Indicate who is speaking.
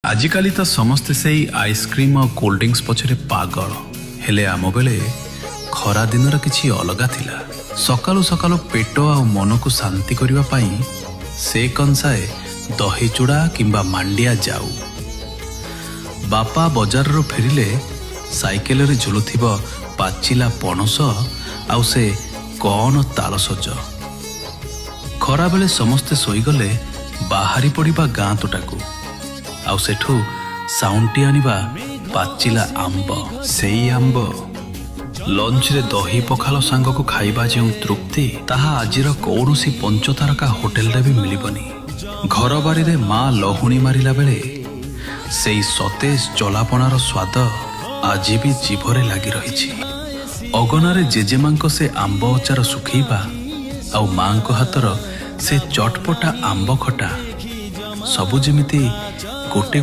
Speaker 1: ଆଜିକାଲି ତ ସମସ୍ତେ ସେଇ ଆଇସ୍କ୍ରିମ୍ ଆଉ କୋଲ୍ଡ ଡ୍ରିଙ୍କସ୍ ପଛରେ ପାଗଳ। ହେଲେ ଆମ ବେଳେ ଖରା ଦିନର କିଛି ଅଲଗା ଥିଲା। ସକାଳୁ ସକାଳୁ ପେଟ ଆଉ ମନକୁ ଶାନ୍ତି କରିବା ପାଇଁ ସେ କଂସାଏ ଦହି ଚୂଡ଼ା କିମ୍ବା ମାଣ୍ଡିଆ ଯାଉ। ବାପା ବଜାରରୁ ଫେରିଲେ ସାଇକେଲରେ ଝୁଲୁଥିବ ପାଚିଲା ପଣସ ଆଉ ସେ କଣ ତାଳସଜ। ଖରାବେଳେ ସମସ୍ତେ ଶୋଇଗଲେ ବାହାରି ପଡ଼ିବା ଗାଁ ତୋଟାକୁ ଆଉ ସେଠୁ ସାଉଣ୍ଟି ଆଣିବା ପାଚିଲା ଆମ୍ବ। ସେଇ ଆମ୍ବ ଲଞ୍ଚରେ ଦହି ପଖାଳ ସାଙ୍ଗକୁ ଖାଇବା ଯେଉଁ ତୃପ୍ତି, ତାହା ଆଜିର କୌଣସି ପଞ୍ଚତାରକା ହୋଟେଲରେ ବି ମିଳିବନି। ଘର ବାରିରେ ମା ଲହୁଣୀ ମାରିଲା ବେଳେ ସେଇ ସତେଜ ଚଲାପଣାର ସ୍ୱାଦ ଆଜି ବି ଜିଭରେ ଲାଗି ରହିଛି। ଅଗଣାରେ ଜେଜେମାଙ୍କ ସେ ଆମ୍ବ ଅଚାର ଶୁଖେଇବା ଆଉ ମାଙ୍କ ହାତର ସେ ଚଟପଟା ଆମ୍ବ ଖଟା, ସବୁ ଯେମିତି ଗୋଟେ